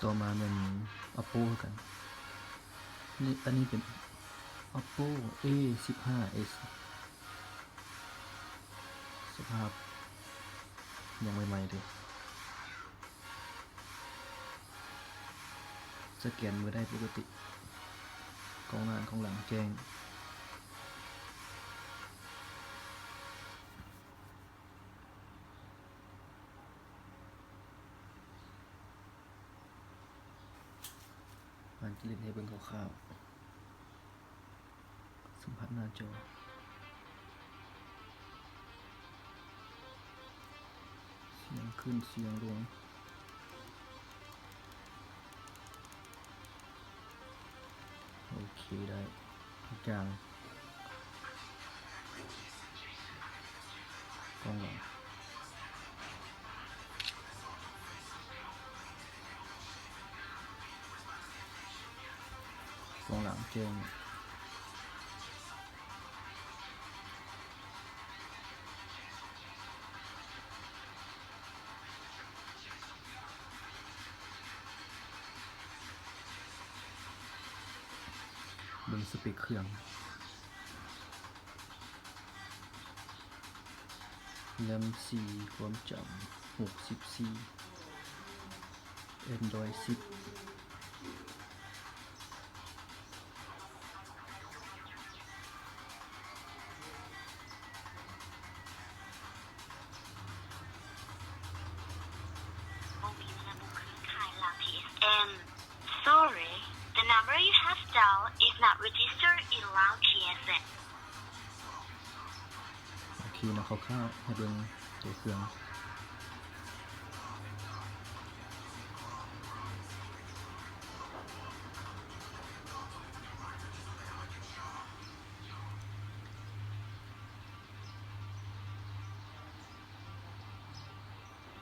ຕໍ່ມາແມ່ນ Oppo ຄືກັນ ນີ້ ອັນນີ້ເປັນ Oppo A ສິບຫ້າ S ສະພາບຍັງໃໝ່ໆເດ້ ສະແກນມືໄດ້ປົກກະຕິ ກ້ອງໜ້າ ກ້ອງຫຼັງແຈ້ງ. ອາດຈະຫຼິ້ນໃຫ້ເບິ່ງຄ່າວໆ ສຳຜັດໜ້າຈໍ ສຽງຂຶ້ນສຽງລົງ. ໂອເຄ ໄດ້ທຸກຢ່າງ ກ້ອງຫຼັງ ກ້ອງຫຼັງແຈ້ງ. ເບິ່ງສະເປັກເຄື່ອງ ແຣມສີ່ ຄວາມຈຳຫົກສິບສີ່ Android ສິບ. ບໍ່ມີລະບົບເຄືອຂ່າຍລາວ T S M. Sorry, the number you have dialed is not registered in Lao T S M. ໂອເຄເນາະ ຄ່າວໆໃຫ້ເບິ່ງໂຕເຄື່ອງ.